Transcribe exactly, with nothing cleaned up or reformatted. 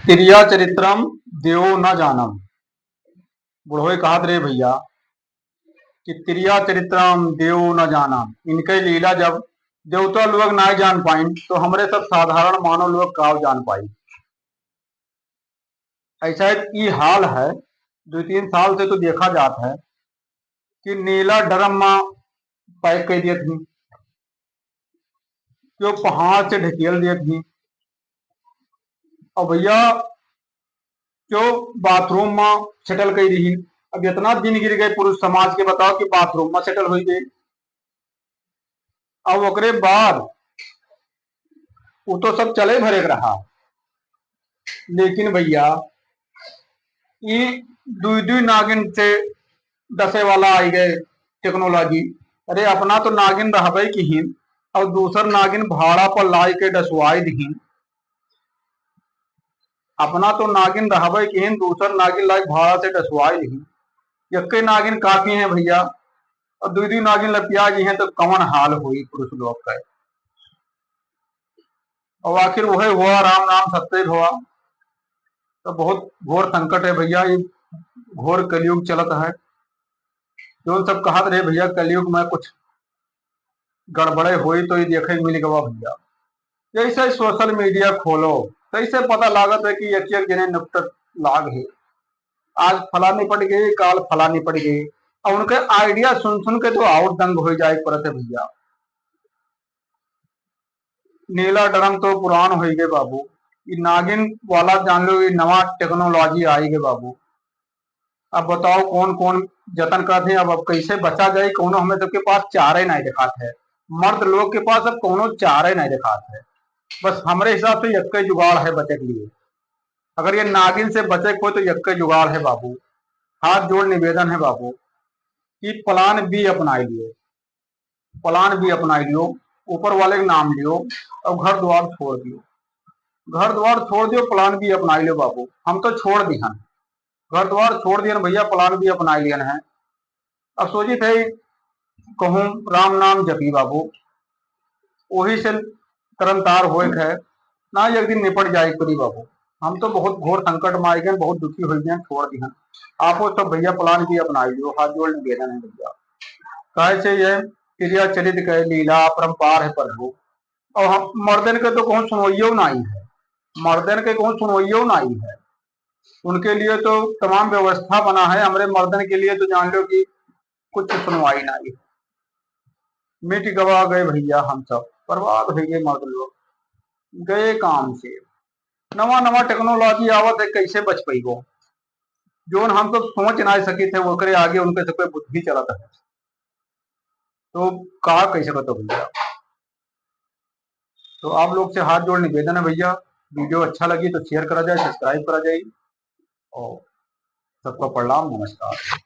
तिरिया चरित्रम देवो न जानम। बुढ़वे कहत रहे भइया कि तिरिया चरित्रम देवो न जानम, इनके लीला जब देवता लोग ना जान पाइन, तो हमरे सब साधारण मानव लोग का जान पाई। ऐसा एक ई हाल है, दो तीन साल से तो देखा जात है कि नीला ड्रम में पैक कर दिए थे, जो पहाड़ से ढकेल दिए थे। और भइया, जो बाथरूम में सेटल कर दी। अब इतना दिन गिर गए पुरुष समाज के, बताओ कि बाथरूम में सेटल हो गए। अब ओकरे बाद वो तो सब चले भरे के रहा, लेकिन भइया, ई दुई दुई नागिन से डसे वाला आई गए टेक्नोलॉजी। अरे, अपना तो नागिन रहबे किहिन और दूसर नागिन भाड़ा पर लाई के डसवाई दिहिन। अपना तो नागिन रहबे किहिन, दूसर नागिन लाई भाड़ा से डसवाई दिहिन। यक्के नागिन काफी हैं भइया, और दुई दुई नागिन लपिया जी हैं तो कौन हाल होई पुरुष लोग का। और आखिर वही हुआ, राम नाम सत्य भवा। तो बहुत घोर संकट है भइया, ये घोर कलयुग चलत है। जौन सब कहत रहे भइया कलयुग में कुछ गड़बड़े होई तो ये देखे मिल गवा भइया। जैसे सोशल मीडिया खोलो, तैसे पता लागत है कि एक एक जने निपटत लाग है। आज फला निपट गए, काल फला निपट गए, और उनके आइडिया सुन सुन के तो और दंग हो जाए पड़त है भइया। नीला ड्रम तो पुरान हो गए बाबू, ये नागिन वाला जान लो, ये नवा टेक्नोलॉजी आई गए बाबू। अब बताओ कौन कौन जतन करत हैं, अब, अब कैसे बचा जाए, कौनो हमें सबके पास चारे नहीं दिखात है। मर्द लोग के पास अब कौनो चारे नहीं दिखात है। बस हमरे हिसाब से यक्के जुगाड़ है बचे के लिए। अगर ये नागिन से बचे को तो यक्के जुगाड़ है बाबू, हाथ जोड़ निवेदन है बाबू कि प्लान बी अपनाई लियो, प्लान बी अपनाई लियो, ऊपर वाले के नाम लियो और घर द्वार छोड़ दियो, घर द्वार छोड़ दियो, प्लान बी अपनाई लियो बाबू। हम तो छोड़ दिहन, घर द्वार छोड़ दिहन भइया, प्लान बी अपनाई लिहन है। अब सोचित है कहूँ राम नाम जपी बाबू, वही से तरन तार होए के है, ना एक दिन निपट जाए करी बाबू। हम तो बहुत घोर संकट में आ गए, बहुत दुखी हो गए, छोड़ दिहन। आपो सब भइया प्लान बी अपनाई लियो, हाथ जोड़ निवेदन है भइया। काहे से ये क्रिया चरित के लीला अपरंपार है प्रभु। और हम मर्दन के तो कहूँ सुनवइयो नहीं है, मर्दन के कहूँ सुनवइयो नहीं है। उनके लिए तो तमाम व्यवस्था बना है, हमरे मर्दन के लिए तो जान लो कि कुछ सुनवाई नहीं है। मिट गवा गए भइया, हम सब बर्बाद हो गए मर्द लोग, गए काम से। नवा नवा टेक्नोलॉजी आवत है, कैसे बच पइबो? जोन हम सब सोच ना सकित है, ओकरे आगे उनके सबके बुद्धि चलत है, तो का कह सकत हो भइया? तो आप लोग से हाथ जोड़ निवेदन है भइया, वीडियो अच्छा लगी तो शेयर करा जाए, सब्सक्राइब करा जाए, और सबका प्रणाम, नमस्कार।